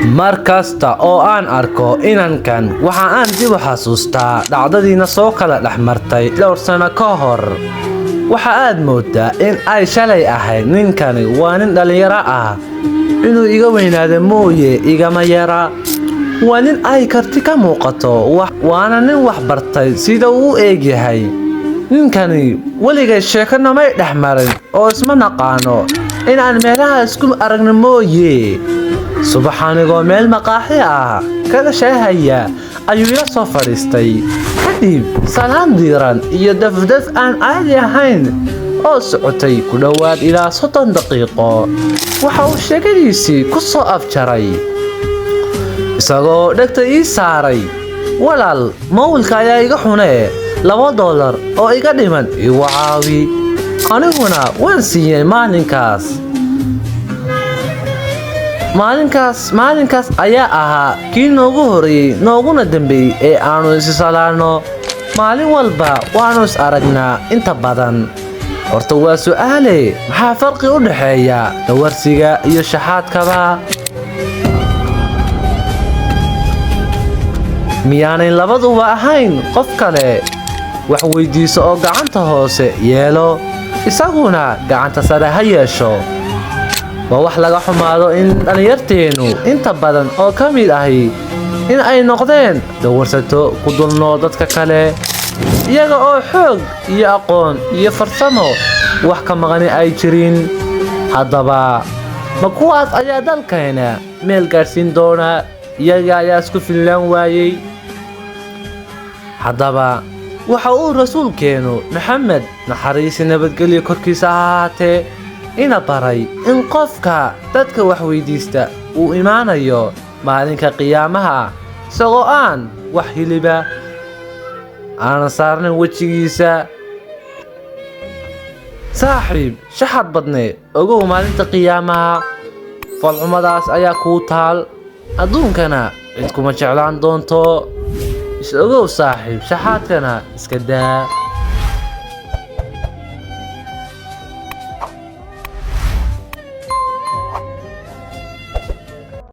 Mar kasta oo aan arko inankan, waxa aan dib u xasuustaa dhacdadiina soo kala dhex martay dhowr sano ka hor. Waxa aad moodaa in ay shalay ahayd. Ninkani waa nin dhalinyaro ah, inuu iga weynaado mooye igama yara. Waa nin ay karti ka muuqato, waana nin wax bartay sida uu u eeg yahay. Ninkani weligay sheeko namay dhex marin oo isma naqaano, in aan meelaha isku aragno mooye. Subax anigoo meel maqaaxi ah kaga shaahaya ayuu ila soo fadhiistay. Kadib salaan diiran iyo dafdaf aan caadi ahayn oo socotay ku dhowaad ilaa 30 daqiiqo, waxa uu sheekadiisii ku soo afjaray isagoo dhegta ii saaray: "Walaal, mawlka ayaa iga xunee, $2 oo iga dhiman igu caawi." Aniguna waan siiyey maalinkaas. Maalinkaas ayaa ahaa kii noogu horreeyey nooguna dambeeyey ee aanu isi salaanno. Maalin walba waannu is aragnaa inta badan. Horta waa su'aale, maxaa farqi u dhexeeya dawarsiga iyo shaxaadkaba? Miyaanay labaduba ahayn qof kale wax weydiiso oo gacanta hoose yeelo, isaguna gacanta sare ha yeesho? Waa wax laga xumaado in dhallinyarteennu inta badan oo ka mid ahi in ay noqdeen dawarsato ku dul nool dadka kale, iyaga oo xoog iyo aqoon iyo farsamo wax ka maqani ay jirin. Haddaba ma kuwaas ayaa dalkeena meel gaadhsiin doona? Iyaga ayaa isku filnaan waayey. Haddaba waxa uu rasuulkeennu Maxamed, naxariisi nabadgelyo korkiisa ha ahaatee, ina baray in qofka dadka wax weydiista uu imaanayo maalinka qiyaamaha isagoo aan wax hiliba aanan saarnayn wejigiisa. Saaxiib shaxad badne, ogow maalinta qiyaamaha falxumadaas ayaa kuu taal, adduunkana cid kuma jeclaan doonto. Is ogow saaxiib, shaxaadkana iska daa.